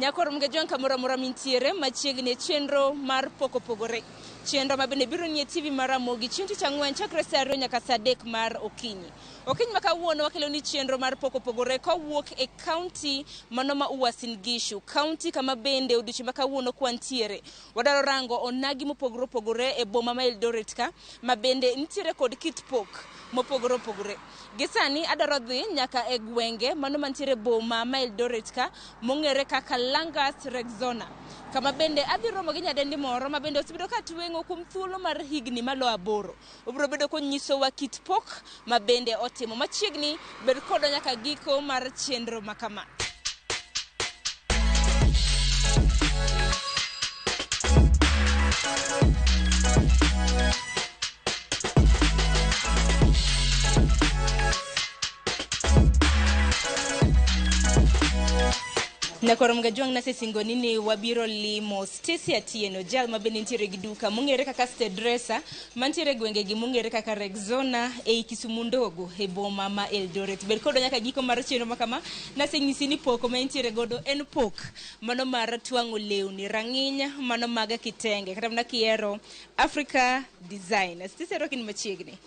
Nyakoro Mgejwang' kamoro amora mintiere machiegni e chenro mar pok opogore. Chenro ma bende biro nie TV mar Ramogi chieng' tich ang'wen chakre saa 2 nyaka saa 3 mar okinyi. Okinyi ma kawuono wakelo ni chenro mar pok opogore kowuok e kaunti mano ma Uasin Gishu, kaunti kama bende odiochieng' ma kawuono kwantiere. Wadwaro rango onagi mopogore opogore e boma ma Eldoret ka ma bende nitiere kod kit pok mopogore opogore. Gi sani adwaro dhi nyaka e gwenge mano mantiere boma ma Eldoret ka mong'ere kaka Langas Rexona, kama bende adhi romo gi nyadendi moro ma bende osebedo ka tweng'o kuom thuolo mar higni malo 8. Obiro bedo konyisowa kit pok ma bende otimo. Machiegni bed kodwa nyaka giko mar chenro ma kama. Nyakoro Mgajwang' nasesingoni ni wabiro limo Stacy Atieno, jal ma bende nitiere gi duka mong'ere kaka Stedresa mantiere e gwengegi mong'ere kaka Rexona ei Kisumu Ndogo e boma ma Eldoret. Bed kodwa nyaka giko mar chenro ma kama. Nasenyisi ni pok ma entiere godo en pok mano mar twang'o lewni, rang'iny mano mag kitenge kata mana kihero Africa Design. Stacy, arwaki ni machiegni.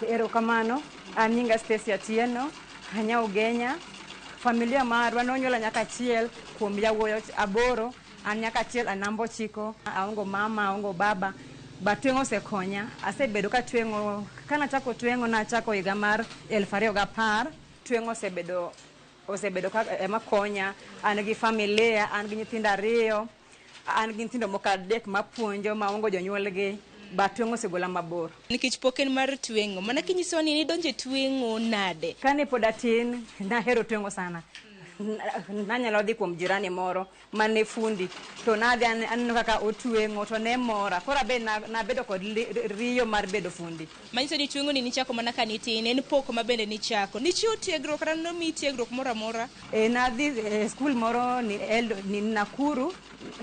Erokamano, an nyinga Stacy Atieno, anya Ugenya. Familia marwa nonyuola nyaka achiel kuom yawuoyi 8, an nyaka achiel, an namba 9, aongo mama, aongo baba. But tweng'o osekonya, asebedo ka tweng'o, kanachako tweng'o nachako higa mar 2010, tweng'o osebedo ka ema konya, an gi familia, an gi nyithindo 2, an gi nyithindo moko 3 mapuonjo maongo jonyuolgi, but tweng'o osegola mabor. Nikech pok en mar tweng'o, mana kinyisowa ni nidonjo e tweng'o nade? Kane pod atin, nahero tweng'o sana. Nanyalo dhi kuom jirani moro mane fundi, to nadhi aneno kaka otweng'o to ne mora. Koro abe nabedo kod riyo mar bedo fundi. Manyiso ni tweng'o ni nichako mana ka nitin, en pok ma bende nichako. Nichiwo tiegruok kata nomiyi tiegruok moro amora? Nadhi e skul moro ni Nakuru,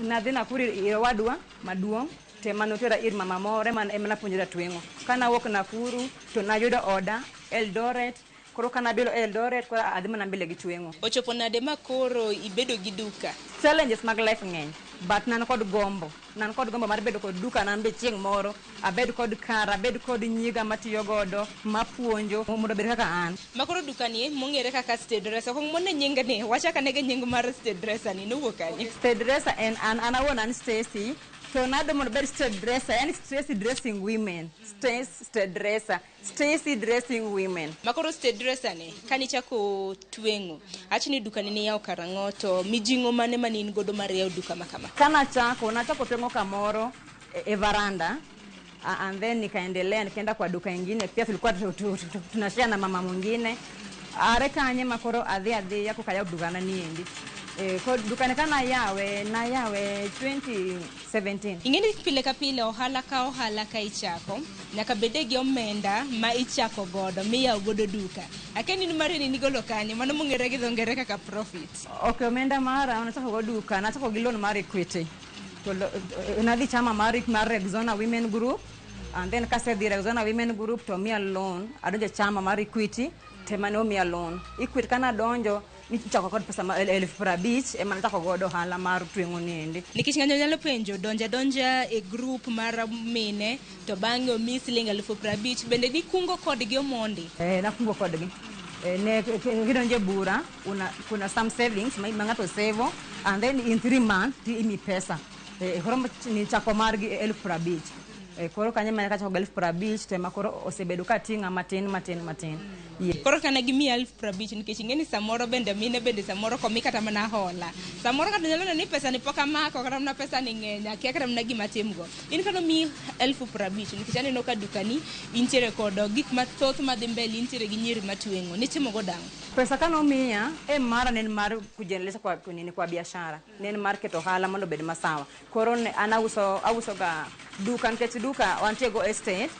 nadhi Nakuru ir owadwa maduong', to ema notera ir mama moro, ema napuonjora tweng'o. Kanawuok Nakuru to nayudo oda Eldoret. Koro kanabiro Eldoret, koro adhi mana mbele gi tweng'o. Ochopo nade ma koro ibedo gi duka? Challenges mag life ng'eny, but nan kod gombo. Nan kod gombo mar bedo kod duka nan be chieng' moro, abed kod kara, abed kod nyiga matiyo godo, mapuonjo, mondo obed kaka an. Ma koro duka ni mong'ere kaka Stedresa, kong mondo nying ni, wachak ane gi nying mar Stedresa ni, nowuok kanye? Stedresa en an, an awuon an Stacy, to nadwa mondo obed Stedresa, en Stacy dressing women, Stacy Stedresa. Stacy dressing women. Makoro Stedresa ni, kanichako tweng'o, acho ni duka ni niyawo karang'o, to mijing'o mane mane in godo mar yawo duka ma kama? Kanachako, nachako tweng'o kamoro e varanda, and then nikaendelea, nikaenda kwa duka ingine, pia tulikuwa tunashare na mama mwingine. Are kanye makoro adhi adhiya koka yawo dukana niendi. Ko dukane kana yawe, na yawe 2017. Ing'eni pile ka pile ohala ka ohala ka ichako, nyaka bede gi omenda ma ichako godo, miyawo godo duka. Akia ni mari ni nigolo kanye, mano mong'ere gi dho ngere kaka profit. Ok, omenda mara nachako go duka, nachako gi loan mar Equity. To nadhi chama mar Rexona Women Group, and then kasedhi Rexona Women Group to miya loan, adonjo chama mar Equity, te mane omiya loan. Equity kana donjo, nichako kod pesa ma 50,000, ema nachako godo ohala mar tweng'o niendi. Nikech ng'ato nyalo penjo, donja donja e group mar mine, to bang'e omiyi siling 50,000, bende nikungo kodgi omondi? Nakungo kodgi. Ne, kidonjo e bura, kuna some savings ma ng'ato sevo, and then in 3 months ti imi pesa. Koro nichako margi 50,000. Koro kanyo ema kachako gi 50,000, to ema koro osebedo ka ting'a matin, matin, matin. Koro kana gimiyi 50,000, nikech ing'e ni samoro bende mine bende samoro komi kata mana hola. Samoro ng'ato nyalo neno ni pesa ni pok amako, kata mana pesa ni ng'eny, akia kata mana gima timgo. In kano miyi 50,000, nikech aneno ka dukani intiere kod gik mathoth madhi mbele, intiere gi nyiri matweng'o. Nitimo go dang'? Pesa kano miya, e mara ne en mar kujiendeleza kwa, nini, kwa biashara. Ne en mar keto ohala mondo obed masawa. Koro ne, an auso ga duka, nikech duka wantie go estate,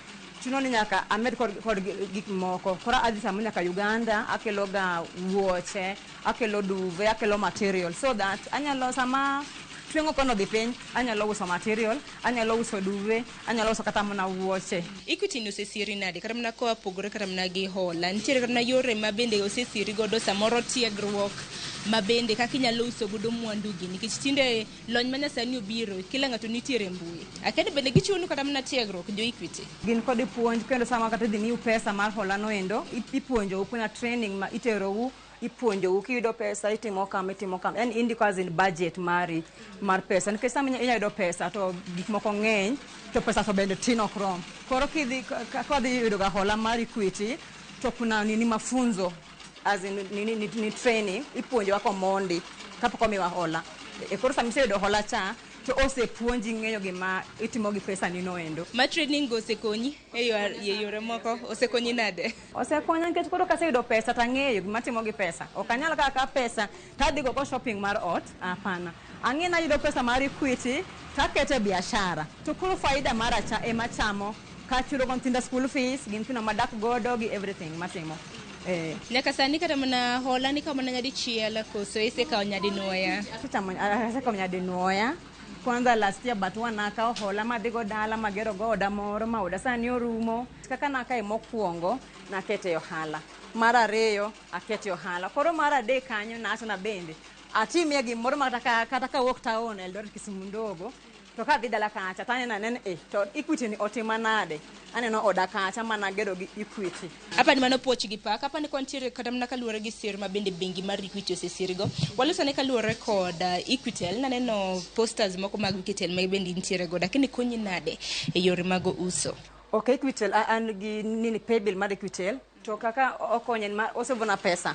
chuno ni nyaka amed kod gik moko. Koro adhi samo nyaka Uganda, akelo ga wuoche, akelo duve, akelo material, so that anyalo sama Tweng'o kono dhi piny, anyalo uso material, anyalo uso duve, anyalo uso kata mana wuoche. Equity ni osesiri nade kata mana koa pogore kata mana gi hola nitiere kata mana yore ma bende osesiri godo samoro tiegruok ma bende kaka inyalo uso godo mwandu gi nikech tinde lony ma nyasani obiro kila ng'ato nitiere e mbui akeni bende gichiwonu kata mana tiegruok jo Equity. Gin kod puonj kendo sama kata idhi miu pesa mar hola noendo, ipuonjou, kuna training ma iterou, ipuonjou kiyudo pesa itimo kama, itimo kama, yani indiko as in budget mari mar pesa, nikech sama inya yudo pesa to gik moko ng'eny to pesa to bende tin ok rom. Koro kidhi ka wadhi yudo ga hola mar Equity to kuna nini mafunzo as in nini, ni training ipuonjowa komondi kapok omiwa hola. Koro sama iseyudo hola cha to osepuonji ng'eyo gima itimo gi pesa ni noendo. Ma training go osekonyi e yore moko osekonyi nade? Osekonya nikech koro kaseyudo pesa tang'eyo gima atimo gi pesa. Ok anyal kawo akawa pesa tadhi go go shopping mar ot, hapana. Ang'e ni ayudo pesa mar Equity taketo e biashara. To koro faida mara cha ema achamo kachulo go nyithinda school fees, gi nyithindo madak godo gi everything matimo. Nyaka sani kata mana hola nikawo mana nyadichiel koso isekawo nyadinwoya? Asekawo nyadinwoya. Kwanza last year but one nakawo hola madhi go dala magero go oda moro ma oda sani orumo. Kaka nakawe mokwongo nakete e ohala. Mar ariyo akete e ohala. Koro mar adek kanyo nawacho na bende atimie gimoro ma kata kawuok town Eldoret Kisumu ndogo to kadhi dala kacha taneno anena to Equity ni otima nade, aneno oda kacha managero gi Equity. Apani mano puoch gi pak apani kwantiere kata mana kaluwore gi sir ma bende bengi mar Equity osesirgo walosane kaluwore kod Equitel naneno posters moko mag Equitel ma bende intiere godo lakini konyi nade e yore mag uso? Ok, Equitel an gi nini paybill mar Equitel to kaka okonyo en ma osevona pesa.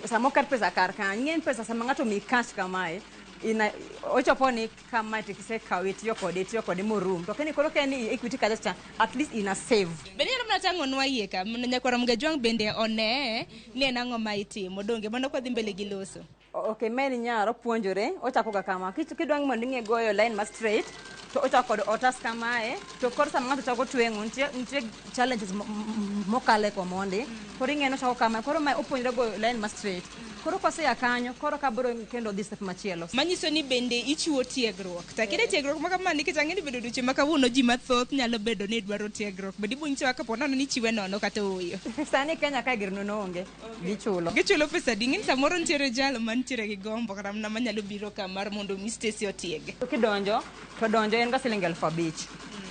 Sama oket pesa kar kanyo, ing'e ni pesa sama ng'ato omiyi cash kamae, ina ochopo ni kamae to kisekawe itiyo kode morum. To keni koro ka en Equity kacha cha, at least ina save. Bende inyalo mana tang'onwa iye ka mondo nyakwar Mgajwang' bende one ni en ang'o ma itimo donge mano kwadhi mbele gi loso. Ok, ma en nyar opuonjore, ochako ga kama. Kidwa mondo ing'e goyo line ma straight, to ochako kod otas kamae, to koro sama ng'ato chako tweng'o, nitie challenges mokale komondi. Koro ing'e ni ochako kama, koro mae opuonjore goyo line ma straight. Koro koseya kanyo, koro kabiro kendo dhi step machielo. Manyiso ni bende ichiwo tiegruok. To akine tiegruok ma kama nikech ang'e ni bedo odiochieng' ma kawuono ji mathoth nyalo bedo ni dwaro tiegruok. Bende ibo nyisowa kapo nono ni ichiwe nono kata ooyo. Sani Kenya kae gir nono onge, gichulo. Gichulo pesa adi? Ing'e ni samoro nitiere jal mantiere gi gombo kata mana manyalo biro ka mar mondo mi Stacy otiege. To kidonjo, to donjo en ga siling 5,000.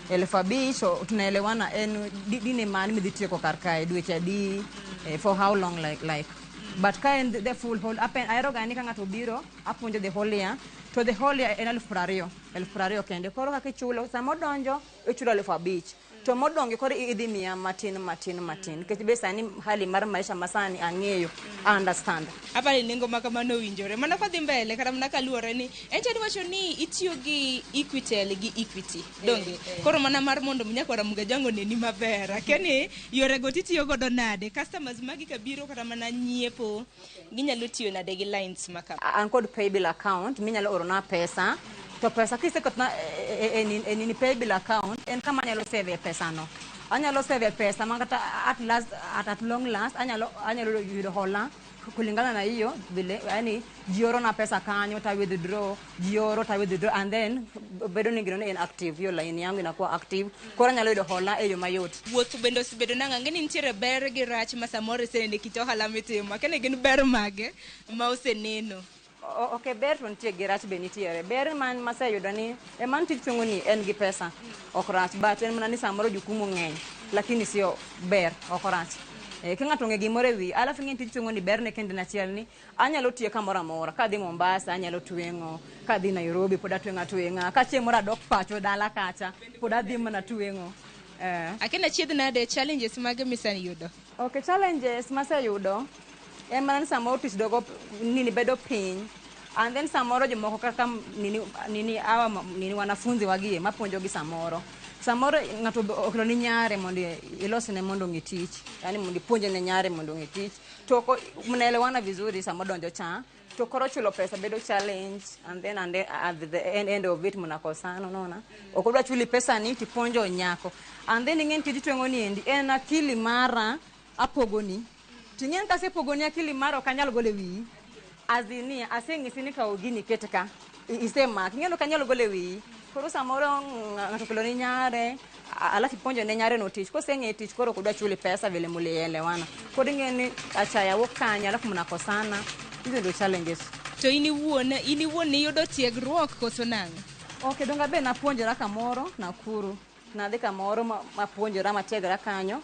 5,000 to tunaelewana en dine mane midhi tieko kar kae, dweche adi, for how long like. But ka en the full whole, ahero ga ni ka ng'ato obiro, apuonjo the whole year, to the whole year en 20,000, 20,000 kende. Koro kaka ichulo, sama odonjo, ichulo 5,000. To modong' koro idhi miya matin matin matin. Nikech be sani hali mar maisha masani ang'eyo, I understand. Apani nengo ma kamano owinjore. Mana kwadhi mbele kata mana kaluwore ni en chal iwacho ni itiyo gi Equitel gi Equity. Donge? Koro mana mar mondo mi nyakwar Mgajwang' oneni maber. Akia ni yore go titiyo godo nade? Customers magi kabiro kata mana nyiepo ginyalo tiyo nade gi lines ma kama? An kod paybill account minyalo orona pesa to pesa kiseketona e nini paybill account en kama anyalo save e pesa no. Anyalo save e pesa ma kata at last at long last anyalo yudo hola kulingana na hiyo vile, yani ji orona pesa kanyo ta withdraw, ji oro ta withdraw, and then bedo ni gino ni en active, hiyo line yangu inakuwa active, koro anyalo yudo hola e yo mayot. Wuoth bende osebedo nang'o? Ang'e ni nitiere ber gi rach ma samoro iseneno e kit ohala mitimo. Akia ni gin ber mage ma oseneno? Ok, ber to nitie gi rach be nitiere. Ber man maseyudo ni e man tij tweng'o ni en gi pesa ok rach, but en mana ni samoro jukumu ng'eny, lakini sio ber, ok rach. Ka ng'ato ong'e gimoro e wi alafu ing'e tij tweng'o ni berne kende en achiel ni anyalo tiye kamoro amora. Kadhi Mombasa anyalo tweng'o, kadhi Nairobi pod atweng'o atweng'a, ka chieng' moro adok pacho dala kacha pod adhi mana tweng'o. Akia ni achiedh nade challenges mage miseyudo? Ok, challenges maseyudo en mana ni samoro tich dogo nini bedo piny, and then samoro jomoko kaka nini nini hawa nini wanafunzi wagie mapuonjogi samoro ng'ato okelo ni nyare mondo ilosne mondo ong'e tich, yani mondo ipuonje ne nyare mondo ong'e tich, to ok mnaelewana vizuri sama odonjo cha to koro chulo pesa bedo challenge, and then at the end of it mnakosana, unaona ok odwa chuli pesa ni tipuonjo nyako, and then ing'e ni tij tweng'o ni endi en akili mara apogoni ting'e ni kasepogoni akili mara ok anyal golo e wiyi azini aseng'isi ni kaw gini iket ka. Isemaki ing'eno kanyalo golo e wiyi. Koro samoro ng'ato okelo ni nyare, alafu ipuonjo ne nyare no tich. Koseng'e tich koro ok odwa chuli pesa vile mulielewana. Koro ing'e ni achaya wuok kanye alafu mnakosana. Hizo ndio challenges. To in iwuon niyudo tiegruok koso nang'o? Ok, donga be napuonjora kamoro Nakuru. Nadhi kamoro mapuonjora matiegra kanyo.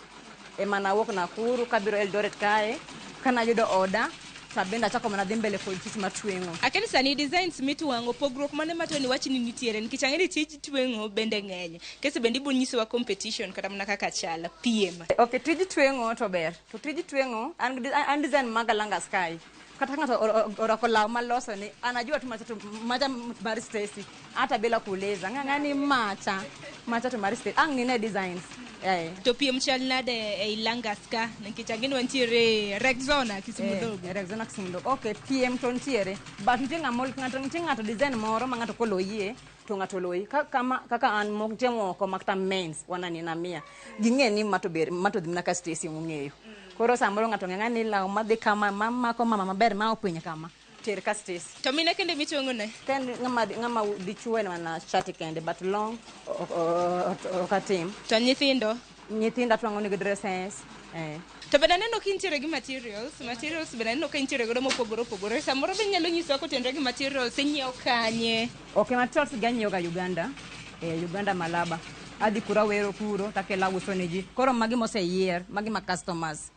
Ema nawuok Nakuru kabiro Eldoret kae. Kanayudo oda, to abende achako mana dhi mbele kod tich mar tweng'o. Akeni sani designs mitwang'o, pogruok mane ma to ni wach ni nitiere? Nikech ang'e ni tij tweng'o bende ng'eny. Kese bende ibo nyisowa competition kata mana kaka chal, piem. Ok, tij tweng'o to ber. To tij tweng'o, an design maga Langas kae. Kata ng'ato orwako law maloso ni, anajua tu macha to macha mar Stacy. Hata bila kuuliza. Ng'ang'a ni macha. Macha to mar Stacy. Ang' nine designs. Eh. To piem chal nade ei Langas ka? Nikech ang'e ni wantiere Rexona Kisumu Dogo. Rexona Kisumu Dogo. Ok, piem to nitiere. But nitie ng'ama ng'ato nitie ng'ato design moro ma ng'ato koloyie to ng'ato loyi. Kama kaka an moko nitie moko ma kata mens wananina mia. Ging'e ni ma to ber, ma to dhi mana ka Stacy ong'eyo. Koro samoro ng'ato ng'e ni law madhi kama mamako mama maber ma okwiny kama. Ter ka Stacy. To mine kende mitweng'o ne? Ken ng'ama dichuo en mana shati kende, but long ok atim. To nyithindo? Nyithindo atwang'o nigi dresses. Eh. To bende aneno ka intiere gi materials, materials bende aneno ka intiere godo mopogore opogore. Samoro be inyalo nyisowa kotenore gi materials, inyiewo kanye? Ok, materials gi anyiewo ga Uganda. Eh, Uganda Malaba. Adhi kuro awero kuro takelo auso ne ji. Koro magi moseyier, magi ma customers.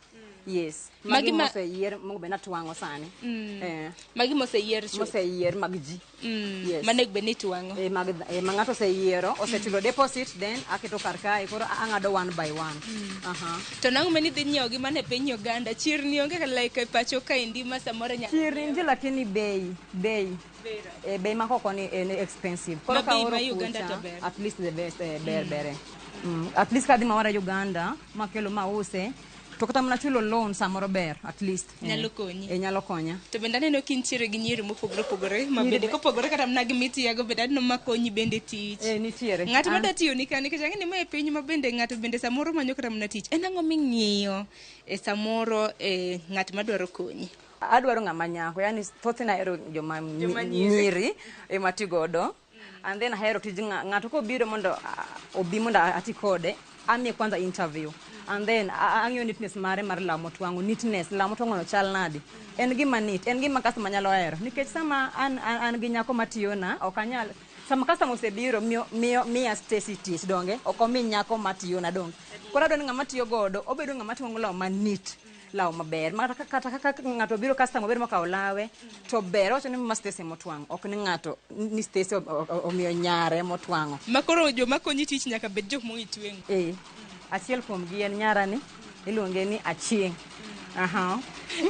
Yes. Magi moseyier mogo bende atwang'o sani. Eh. Magi moseyier chuth. Moseyier mag ji. Yes. Manego bed ni itwang'o. Eh, mag, ma ng'ato oseyiero, osechulo deposit, then aketo kar kae, koro ang'ado one by one. Aha. To nang'o mane idhi nyiewo gi mana e piny Uganda? Chirni onge ka like e pacho kaendi ma samoro nya. Chirni nitie lakini bei. Eh, bei ma koko ni en expensive. Koro Ma bei kaoro ma Uganda kucha, to ber. At least the best, ber ber. At least kadhi mawara Uganda, makelo mause, to kata mana chulo loan samoro ber, at least. Nyalo konyi. Eh, nyalo konya. To bende aneno ka intiere gi nyiri mopogore opogore ma Nyiri bende kopogore kata mana gi mitiyago bende aneno makonyi bende tich. Eh, nitiere. Ng'at ma dwa tiyo ni ka nikech ang'e ni ma e piny ma bende ng'ato bende samoro manyo kata mana tich. En ang'o ming'iyo e samoro e ng'at madwaro konyi? Adwaro ng'ama nyako, yani thothne ahero joma Joma nyiri. Nyiri ema ti godo. And then ahero tij ng'ato kobiro mondo obi mondo ati kode, amiye kwanza interview. And then ang'iyo neatness mare mar law motwang'o, neatness, law motwang'o no chal nade. En gima neat, en gima customer nyalo hero. Nikech sama an gi nyako matiyona, ok anyal sama customer osebiro miyo miya Stacy tich donge, ok omi nyako matiyona donge. Koro adwaro ni ng'ama tiyo godo obedo ng'ama twang'o law ma neat. Law maber ma kata kaka ng'ato obiro customer obiro mokawo lawe to ber owacho ni ma Stacy motwang'o ok ni ng'ato ni Stacy omiyo nyare motwang'o. Ma koro joma konyi tich nyaka bed jok mong'e tweng'o. Eh, achiel kuom gi en nyarani iluonge ni Achieng'. Aha.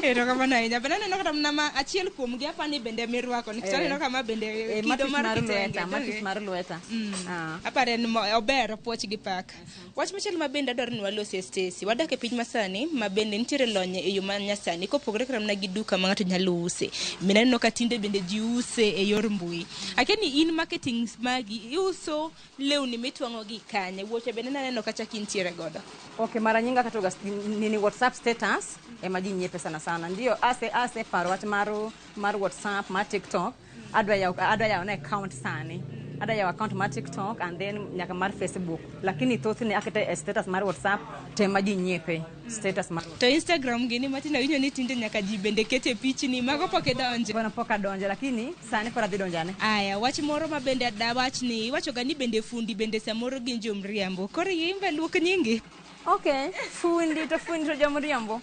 Erokamano ahinya. Bende aneno kata mana ma achiel kuom gi apani bende mirwako nikech aneno ka ma bende Eh, kido ma tich mar mar kitenge. lweta, ma Donge? tich mar lweta. Ah. Aparo en ober opuoch gi pak. Wach machielo ma bende adwaro ni walosie Stacy. Wadak e piny masani ma bende nitiere lony e yo ma nyasani kopogore kata mana gi duka ma ng'ato nyalo use. Bende aneno ka tinde bende ji use e yor mbui. Akia ni in marketing magi iuso lewni mitwang'o gi kanye? Wuoche bende naneno kacha kintiere godo. Okay, mara nyingi akatoga nini WhatsApp status ema ji nyiepe sana sana. Ndio ase paro wach mar WhatsApp, mar TikTok. Adwa yawo ne account sani. Adwa yawo account mar TikTok and then nyaka mar Facebook. Lakini thothne akete e status mar WhatsApp to ema ji nyiepe. Status mar To Instagram gini matin awinjo ni tinde nyaka ji bende kete pichni mago pok idonje. Kono pok adonje lakini sani koro adhi donjane. Aya, wach moro ma bende dawach ni iwacho ga ni bende fundi bende samoro gin jomriambo. Koro imbe luok nyingi. Okay, fundi to jomriambo.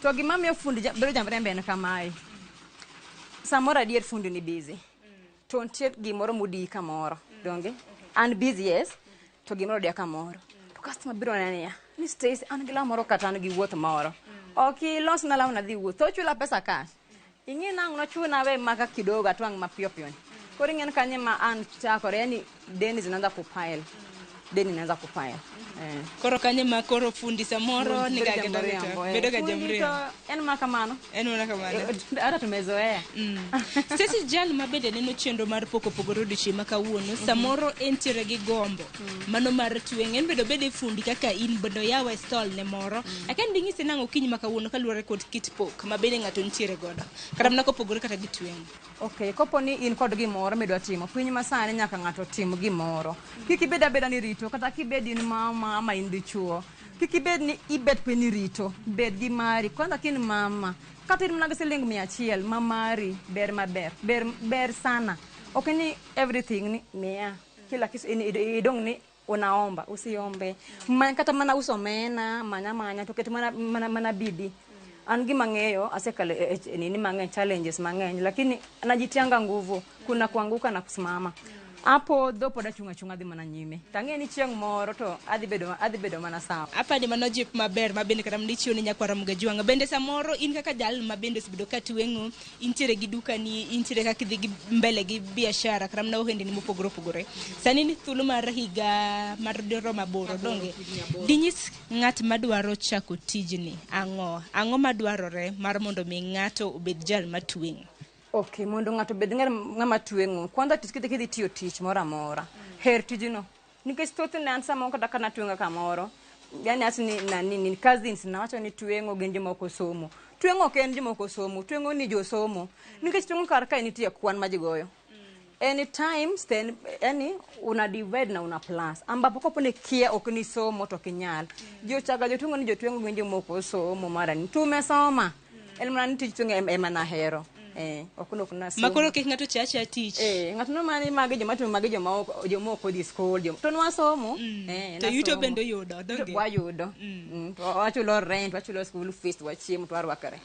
To gima miyo fundi bedo jamriambo en kamae. Samoro adier fundi ni busy. To nitie gimoro modii kamoro, donge? An busy yes, to gimoro odiya kamoro. To customer biro nena niya, ni Stacy an gi law moro kata an gi wuoth moro. Ok ilosna law nadhi wuoth, to ochula pesa cash. Ing'e nang'o nochuna we maka kidogo atwang' mapiyo piyo ni. Koro ing'e ni kanyo ma an chakore, yani deni zinaanza kupile. Deni inaanza kupile. Eh. Koro kanyo ma koro fundi samoro Fundi ni bedo ga jamriambo, eh. bedo ga Fundi jamriambo. to en ma kamano. En mana kamano. Hata tumezoea. Stacy jal ma bende neno chenro mar pok opogore odiochieng' ma kawuono samoro entiere gi gombo mano mar tweng' en bende obed e fundi kaka in bende oyawe stall ne moro akia ni ding'ise nang'o okinyi ma kawuono kaluwore kod kit pok ma bende ng'ato nitiere godo kata mana kopogore kata gi tweng'o. Okay, kopo ni in kod gimoro midwa timo, piny masani nyaka ng'ato tim gimoro. Kik ibed abeda ni rito, kata kibed in mama ama in dichuo. Kik ibed ni ibet piny ni rito, bed gi mari. Kwanza ka in mama, kata in mana gi siling 100 ma mari, ber maber, ber, ber sana. Ok ni everything ni miya, kila kitu idong' ni unaomba, usiombe. Many kata mana uso omena, manya manya, to ket mana, mana, mana bidii. An gima ng'eyo asekalo e nini mang'eny, challenges mang'eny, lakini najitianga nguvu. Kuna kuanguka na kusimama. Apodho pod achung' achung'a adhi mana nyime. Tang'e ni chieng' moro to adhi bedo mana sawa. Apani mano jip maber ma bende kata mana ichiwo ne nyakwara Mugajwang'. Bende samoro in kaka jal ma bende osebedo ka tweng'o, intiere gi dukani, intiere kaka idhi gi mbele gi biashara kata mana ohendni mopogore opogore. Sani ni thuolo mar higa mar dirom 8 donge? Dinyis ng'at madwaro chako tijni ang'o? Ang'o madwarore mar mondo mi ng'ato obed jal matweng'o? Okay, mondo ng'ato obed ng'ama tweng'o, kwanza tich kidhi tiyo tich moro amora, her tijno. Nikech thothne an samoro kata ka natweng'o kamoro, yani as ni nani ni cousins na wacho ni tweng'o gin joma ok osomo. Tweng'o ok en joma ok osomo, tweng'o ni josomo. Nikech tweng'o kar kae nitie kwan ma ji goyo. Any times then yani una divide na una plus ambapo kopo ni kia ok ni somo to ok inyal. Ji ochaga jotweng'o ni jotweng'o gin joma ok osomo mara ni tumesoma. En mana ni tij tweng'o ema nahero. Eh, ok no ok nasomo. Ma koro kik ng'ato cha acha tich. Eh, ng'ato no mani magi joma timo magi joma ok odhi skul, joma to nwasomo. Eh, To yuto nasomo. bende oyudo, donge? Wayudo. To wachulo rent, wachulo school fees, wachiemo to warwakore.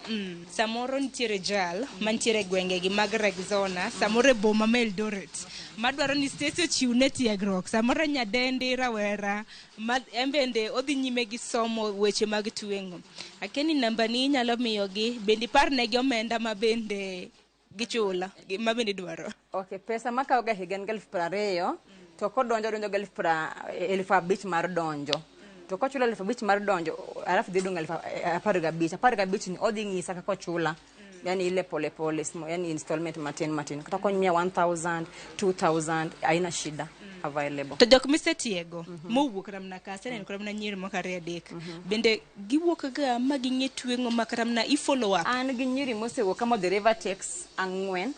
Samoro nitiere jal mantiere e gwengegi mag Rexona, samoro e boma ma Eldoret, madwaro ni Stacy ochiwne tiegruok, samoro nyadendi rawera ma en bende odhi nyime gi somo weche mag tweng'o. Akia ni namba ni inyalo miyogi, bende iparnegi omenda ma bende gichula, ma bende idwaro. Okay, pesa makawo ga higa en 20,000, to kodonjo donjo gi 5,000 mar donjo. To kochulo 5,000 mar donjo, alafu dhi dong' 15,000. 15 ni odhi ng'isa kaka ochula. Yani ile pole pole, yani installment matin matin. Kata konymiya 1000, 2000, haina shida, available. To jok misetiego mowuok kata mana ka aseneno kata mana nyiri moko ariyo adek bende giwuok ga ma ging'e tweng'o ma kata mana i follow up. An gi nyiri mosewuok ka modhi Rivertex 4.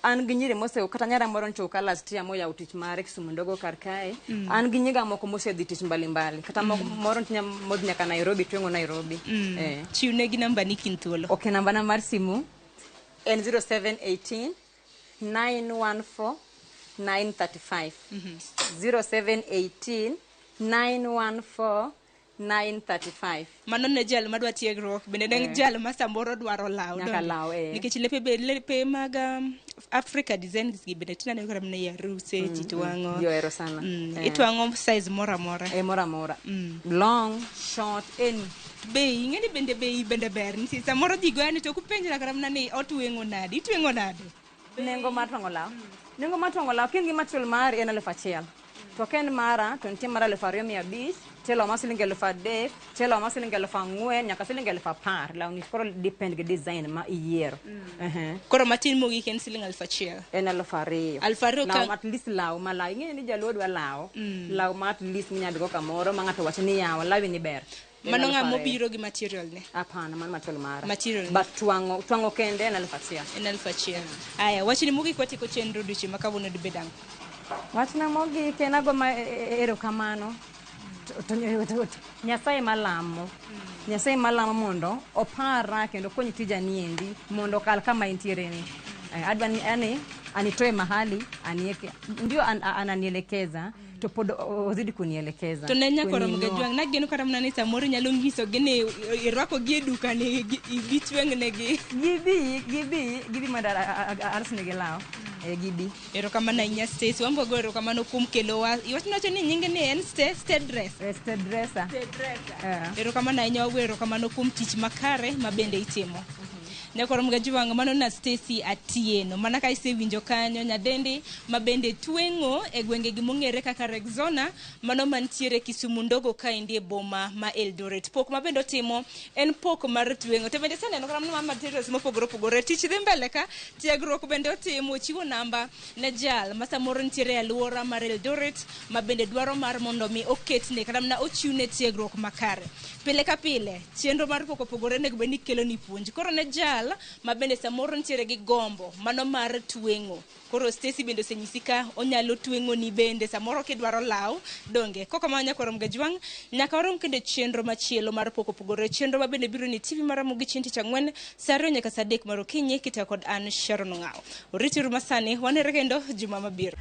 An gi nyiri mosewuok kata nyara moro nchoka ka last year moyawo tich mare Kisumu ndogo kar kae. An gi nyiga moko mosedhi tich mbalimbali. Kata moro nitie modhi nyaka Nairobi, tweng'o Nairobi. Eh. Chiwnegi namba ni kin thuolo. Okay, namba na mar simu en 0718 914 935. 0718 914 935. Mano ne jal madwa tiegruok bende ne jal ma samoro dwaro law. Nyaka donge? law, eh. Nikech lepe be lepe mag Africa designs gi bende tinaneno kata mana e aruse ji twang'o. Ji ohero sana. Eh. Itwang'o size moro amora. E moro amora. Long, short, any. Bei ing'e ni bende bei bende ber nitie samoro ji goya ni to ok upenjra kata mana ni otweng'o nade itweng'o nade. Nengo mar twang'o law. Nengo mar twang'o law ka in gi material mari en 1,000. To ka en mara to nitie mar 2,500, nitie law mar siling 3,000, nitie law mar siling 4,000 nyaka siling 10,000. Lawni koro depend gi design ma iyiero. Koro matin mogik en siling 1,000. En 2,000. 2,000. Law at least law ma law. Ing'eyo ni jaluo dwa law. Law ma at least minya dhigo kamoro ma ng'ato wach ni yawa lawi ni ber. En Mano 2,000. ng'ama obiro gi material ne. Hapana, mano material mara. Material ni. But twang'o kende en 1,000. En 1,000. Aya, wachni mogik watieko chenro odiochieng' ma kawuono dibed ang'o? Wachna mogik en ago ma erokamano to Nyasaye malamo. Nyasaye malamo mondo opara kendo kony tija niendi mondo okal kama entiere ni. Adwa ni yani anitoe mahali anieke, ndio ananielekeza to pod ozidi kunielekeza. To ne nyakwaro kuniinua. Mugajwang' nageno kata mana ni samoro inyalo nyisogi ni irwako gi e duka ni gitweng'negi. Gibi mondo alosnegi law. Eh, gibi. Erokamano ahinya Stacy, wan be wago erokamano kuom kelowa. Iwacho ni nyinge ni en Stay Dress. Stay Dresser. Stay Dresser. Eh. Erokamano ahinya, wago erokamano kuom tich makare ma bende itimo. Nyakwar Mgajwang' mano na Stacy Atieno. Mana ka isewinjo kanyo nyadendi ma bende tweng'o e gwenge gi mong'ere kaka Rexona mano mantiere Kisumu ndogo kaendi e boma ma Eldoret. Pok ma bende otimo en pok mar tweng'o. To bende iseneno kata mana materials mopogore opogore. Tich dhi mbele ka, tiegruok bende otimo, ochiwo namba ne jal ma samoro nitiere e alwora mar Eldoret ma bende dwaro mar mondo mi oketne kata mana ochiwne tiegruok makare. Pile ka pile, chenro mar pok opogore onego bed ni keloni puonj. Koro ne jal ma bende samoro nitiere gi gombo mano mar tweng'o. Koro Stacy bende osenyisi ka onyalo tweng'oni bende samoro kidwaro law donge. Kok kamano nyakwar Mgajwang', nyaka warom kendo e chenro machielo mar pok opogore. Chenro ma bende biro ni TV mar Ramogi chieng' tich ang'wen saa ariyo nyaka saa adek mar okinyi kitayo kod an Sharon Ong'awo. Oritiuru masani, wanere kendo juma mabiro.